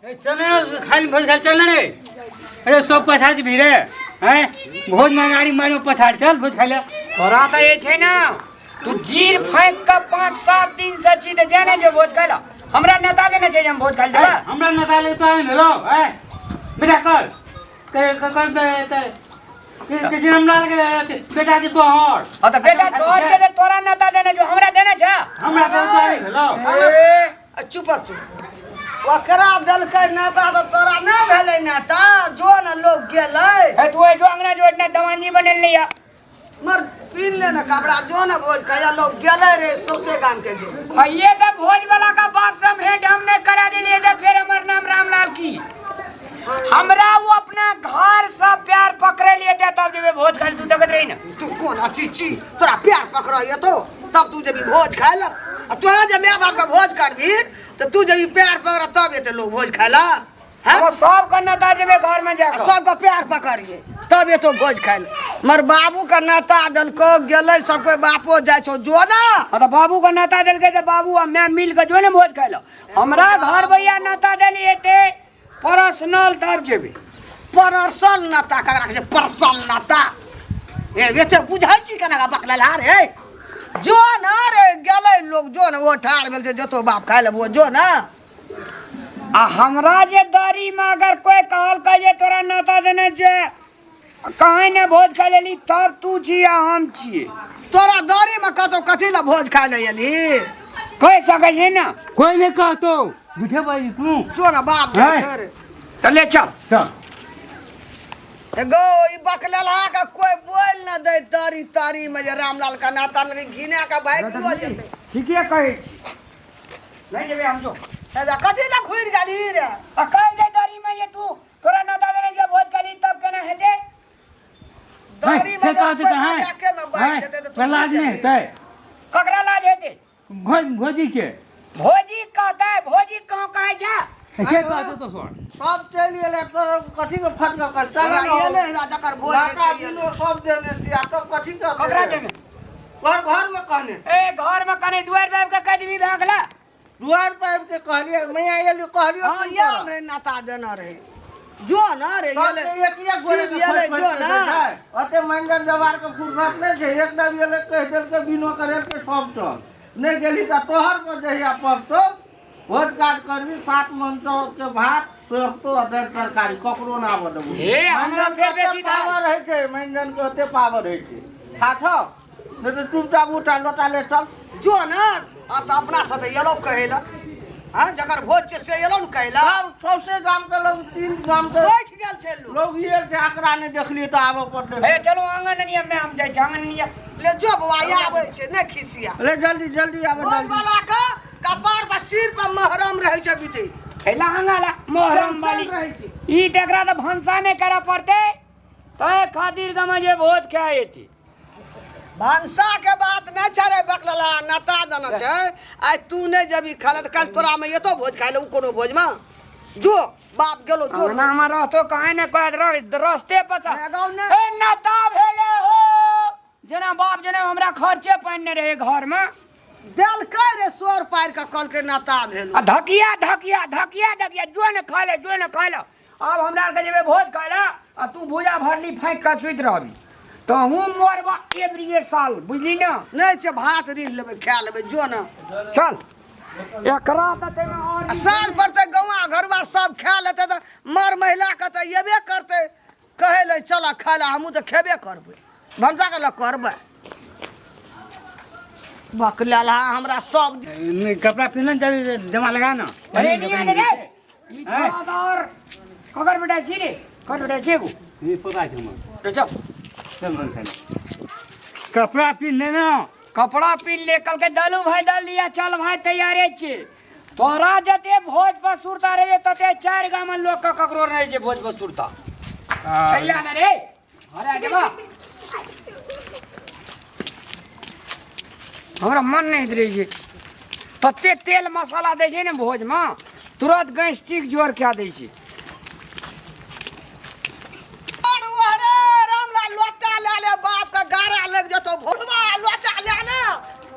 ए, चल ना खाली भोज खाली चल ना रे। अरे सब पछाड़ भी रे हैं, भोज में गाड़ी मारो पछाड़, चल भोज खाई ले। तोरा तऽ ये छै ना, तू जीर फेंक के 5-7 दिन से छी तऽ जाने जो भोज खाइ ला। हमरा नेता देने छै जे हम भोज खाइ ए, जेबै। हमरा नेता ले तो आइन भेलो हैं, बेटा कर के के कर बे ते के के रामलाल के बेटा के तोहर। हाँ तऽ बेटा तोहर छै तऽ तोरा नेता देने जो, हमरा देने छै। हमरा के तो आइन भेलो। ए, चुप चुप, ओकरा देलकै नेता तऽ तोरा नहि भेलै नेता। जो ने लोग गेलै। हे तू जो अंगना जो इतना दवानी बनेल नहीं है। मर पीन ले ना कपड़ा, जो ना भोज खाया लोग गेलै रे सौंसे गाम के गेलै। आ ये तो भोज वाला का बाप से भेंट हमने करा दिलिए तो फिर हमर नाम रामलाल की। हमरा वो अपना घर से प्यार पकड़े लिए थे तब जेबे भोज खाए, तू देखत रही ना। तू कोन अची छी तोरा प्यार पकड़ ये तो तब तू जेबी भोज खाए ला, आ तोरा जे my बाप के भोज करबी तो तू जेबी प्यार पकड़ तब एते लोग भोज खाए ला। हैं? हम सब के नेता जेबे घर में जाके सबके प्यार पकड़िए तब एतो भोज खाए ला। मर बाबू के नेता देलको गेलै सब कोई, बापो जाइ छौ जो ना। हाँ तो बाबू के नेता देलकै तो बाबू आ मैं मिल के जो ने भोज खाए ला। हमरा घर भैया नेता देलिए ते पर्सनल तब जेबे। पर्सनल नेता ककरा कहै छै? पर्सनल नेता ए एते बुझै छी केना का बकलेलहा रे। जो ना रे गेलै लोग, जो ना ओ ठाढ़ भेल छै जतो बाप खाए लेबो जो ना। आ हमरा जे दरी में अगर कोई कहलकै जे तोरा नेता देने जे कहीं ने भोज खा लेली तब तू छी आ हम छियै। तोरा दरी में कतौ कथी ला भोज खाए ले एली? कहि सकै छै ना। कोई नहीं कहतो, झूठे बाजी तू। जो ना बाप जाइ हैं? छै रे। तऽ ले चल। चल। एगो ई बकलेलहा के कोई बोल न दे तारी तारी में जे रामलाल का नाता लगे घिना के भागि जेतै। ठीके कहै छी, नहीं जेबै हम जो। दादा कथी ला घुरि गेली रे? आ कहि दे दरी में जे तू तोरा नाता देने जे भोज खाली तब केना हेतै? दरी में से कहते कोई तऽ हैं, मजाके में बाजि हैं, देतै तऽ तू तोरा लाज घुरि नहि जेतै। हेतै? ककरा लाज हेतै? भोजी के। भोजी कहतै, भोजी कहाँ कहै छै? के कहतौ तो सोर? सब चलि गेलै तोर कथी के फटका कर चल तोरा ना। एलै हमरा जकर भोज रहै लाका से एलै। बिनो सब देने छी आ तब कथी के ककरा देने? घर घर में कहने। ए घर में कने दुआर पे आबि के कहि देबी भए गेलै। दुआर पर आबि के कहलियै, मैया एलियो कहलियो। हाँ, की आयल करब? रहे नाता देना रहे। जो ना रे, सब एलै। के एक एक गोरे शिव के एलै, खोजि जो खोजि के ना। दै छै। ओते मांगन जवार के फुर्सत नहि छै, एकदम एलै कहि देलकै बिनो करेलकै सब चल। नहि गेली तऽ तोहर पर जहिया पड़तौ भोज काज करबी, 7 मन चाउर के भात पड़तौ आ दालि तरकारी ककरो ना आबऽ देबौ। हे, हमरा मांजन फेर के बेसी ओते पावर होइ छै, मांजन के ओते पावर होइ छै। खाथौ नहि तऽ चुपचाप उठा लोटा ले चल। जो ना, आब तऽ अपना से तऽ एलौ कहै लए। हाँ, जकर भोज छै से एलौ ने कहै लए। सब सौंसे गाम के लोग 3 गाम के बैठ गेल छै लोग। लोग इहे छै, एकरा नहि देखलियै तऽ आबऽ पड़तै। हे चलू आंगन नियम में हम जाइ छी आंगन नियम। ले जो बौआ, आबै छै नहि खिसिया। ले जल्दी जल्दी आबऽ भोज जल्दी। वाला के कपार पर सिर पर महरम रहै छै बीते। हेला आंगन ला मोहरम वाली। टेंशन रहै छै। ई तऽ एकरा तऽ भनसा नहि करऽ पड़तै, तै खातिर गमे जे भोज खाय एती। भनसा के बात नहि छै रे बकलला, नता देना छै। आइ तू नहि जेबी खाय लए तऽ काल्हि तोरा में एतो भोज खाय लए, उ कोनो भोज में जो बाप गेलो जो। अंगना में रहतो कहीं ने कह रस्ते पर से। नहि, गाँव नहि। ए नता भेले हो, जेना बाप जेना हमरा खर्चे पानि नहि रहे घर में। देलकै रे सोर पारि कऽ कहलकै नता भेल। आ धकिया धकिया धकिया धकिया जो ने खाय ले, जो ने खाय ले। आब हमरा आरके जेबै भोज खाय ले आ तू भूजा भरली फाँकि कऽ सुति रहबी तऽ हूँ मरबा एवरीए साल, बुझली ने? नहि छै, भात रीन लेबै खा लेबै जो ने। चल एकरा तऽ ताहिमे आओर आ साल पर तऽ गौआ घरवा सब खा लेतै तऽ मर महिला के तऽ एबे करतै कहै ले चल खाय ले, हमहूँ तऽ खेबे करबै, भनसा के लऽ करबै। बकलेलहा हमरा सब नहीं, कपड़ा पहनने चल जमा लगा ना। अरे नहीं आने रे। ई छोड़ा तऽ आओर ककर बेटा छी रे? ककर बेटा छी एगो? ये पता छै हमर। तो चल। चल भनसा ले। कपड़ा पहन ले ना। कपड़ा पहन ले, कल के दलू भाई दल लिया, चल भाई तैयारे छी। तोरा जते भोज पर सुरता रहे तते 4 गाम में लोग के ककरो रहे छै भोज पर सुरता। चल आने रे। अरे जेबा। हमरा मन नहीं रहै छै, तते तेल मसाला दै छै ने भोज में, तुरंत गैस्ट्रिक जोर कए दै छै। अरे रामलाल लोटा ले ले, बाप के गारा लग जतो, भोजवा लोटा ले ना,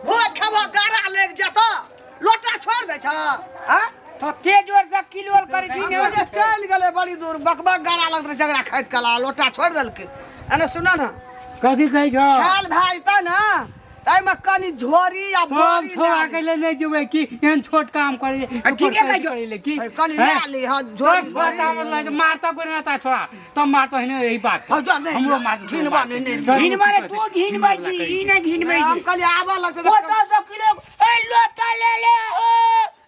भोज खेबो गारा लग जतो, लोटा छोड़ दे छ। हां तते जोर से किलोल करै छी हम ने। कहलियै चलि गेलै बड़ी दूर, बकबक गारा लगत रहै झगड़ा खाइत कला लोटा छोड़ि देलकै। एने सुन ने, कथी कहै छौ? खायल भए जेतै ने ताहिमे कनि झोरी आ हम बोरी छोड़ा लए के ले ले जेबै की एहन छोट काम करे? आ, ठीके कहै छौ। करे ले की? ली। कनि लए ली, हँ, झोरी बोरी। मारता कोई ना ता छोड़ा तब मारतो है यही बात। हँ, जा, नहि, हमरो मार घिनबा नहि, नहि। घिनबा रे, तू घिनबै छी, ई नहि घिनबै हम छी। कहलियै आबऽ लगतै ओ तऽ 10 किलो ए लोटा ले ले हो,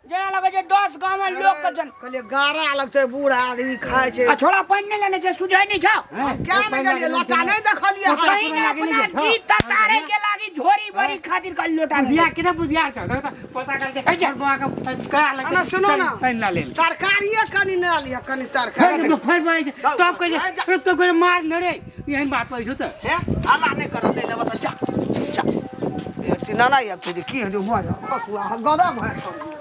जेना लगै छै 10 गाँव में लोक के जन। कहलियै गारा लगतै, बूढ़ आदमी खाइ छै। आ छोड़ा पानि नहि लेने छै, सुझै नहि छौ? क्या ने गेलियै, लोटा नहि देखलियै हन। कहीं ने अपना जीत तारे के लागी झोरी बड़ी खातिर कल लोटा ले। बुधिया कितना बुधिया छौ, देख त पता कर के बुआ के करा लगे। अना सुनो ना। पानि ला लेल। तरकारिए कनि नहि लिअ, कनि तरकारी। फेर फेर बोलै छै तब कहै छै तो कोई मार न रे, एहन बात कहै छौ तऽ। हे, हल्ला नहि कर, नहि लेबऽ तऽ जा, चुपचाप। ए, नाना आब छै जे की हेतै, भऽ जाउ बकुआ गदम भए गेल।